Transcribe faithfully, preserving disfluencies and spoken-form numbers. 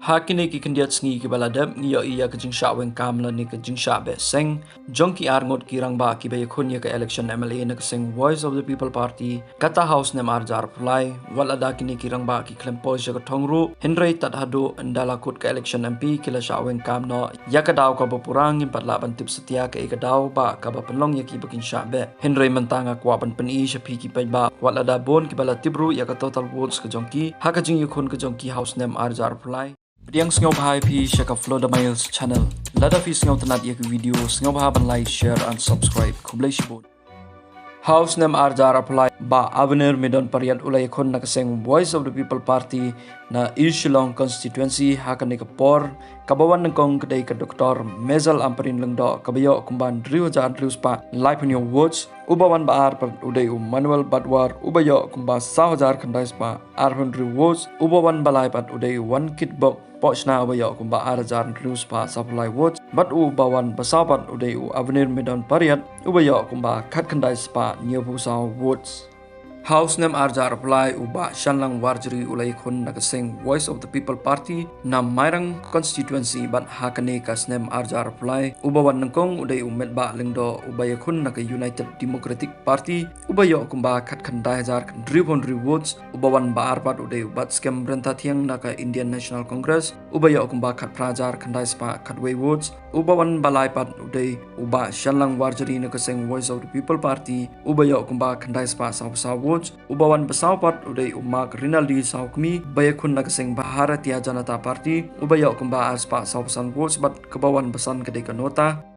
Ha kine ki khyndiat sngi kiba la dep, ngi ïohi ïa ka jingshah weng kam lane ka jingshah beh seng jong ki arngut ki rangbah kiba ïakhun ïa ka election M L A na ka seng Voice of the People Party, kata ha u snem ar hajar arphew lai. Wat lada kine ki rangbah ki khlem poi sha ka thong ruh, hynrei tad haduh ynda la kut ka election M P ki la shah weng kam noh ïa ka daw kaba pura. Ngim pat lah ban tip satia kaei ka daw ba kaba pynlong ïa ki ba kin shah beh. Hynrei mynta nga kwah ban pyni sha phi ki paidbah, wat lada bun kiba la tip ruh ïa ka total votes ka jong ki ha ka jingïakhun ka jong ki ha u snem ar hajar arphew lai. Pdiang sngewbha ïa phi sha ka Flow the Miles channel. Lada phi sngewtynnat ïa ka video, sngewbha ban like, share and subscribe. Khublei shibun. Ha u snem ar hajar arphew lai, Bah Avenir Midon Pariat u la ïakhun na ka seng Voice of the People Party na East Shillong constituency. Ha kane ka por kaba wan nyngkong ka dei ka Doctor Mezal Ampareen Lyngdoh kaba ïoh kumba hynriew hajar hynriew spah laiphew hynñiew votes. Uba wan ba ar pat u dei u Manuel Badwar uba ïoh kumba saw hajar khyndai spah arphew hynriew votes. Uba wan ba lai pat u dei u Wankitbok Pohshna uba ïoh kumba ar hajar hynriew spah sawphew lai votes. Bad uba wan ba saw pat u dei u Avenir Midon Pariat uba ïoh kumba khatkhyndai spah hynñiewphew saw votes. Ha u snem ar hajar arphew lai, u Bah Shanlang Warjri u la ïakhun na ka seng Voice of the People Party na Mairang constituency. Bad ha kane ka snem ar hajar arphew lai, uba wan nyngkong u dei u Metbah Lyngdoh uba ïakhun na ka United Democratic Party uba ïoh kumba khatkhyndai hajar hynriewphew hynriew votes. Uba wan ba ar pat u dei u Batskhem Ryntathiang na ka Indian National Congress uba ïoh kumba khatphra hajar khyndai spah khatwei votes. Uba wan ba lai pat u dei u Bah Shanlang Warjri na ka seng Voice of the People Party uba ïoh kumba khyndai spah sawphew saw votes. Uba wan ba saw pat u dei u Mark Rinaldi Sawkmie ba ïakhun na ka seng Bharatiya Janata Party uba ïoh kumba ar spah sawphew san votes. Bad kaba wan ba san ka dei ka Nota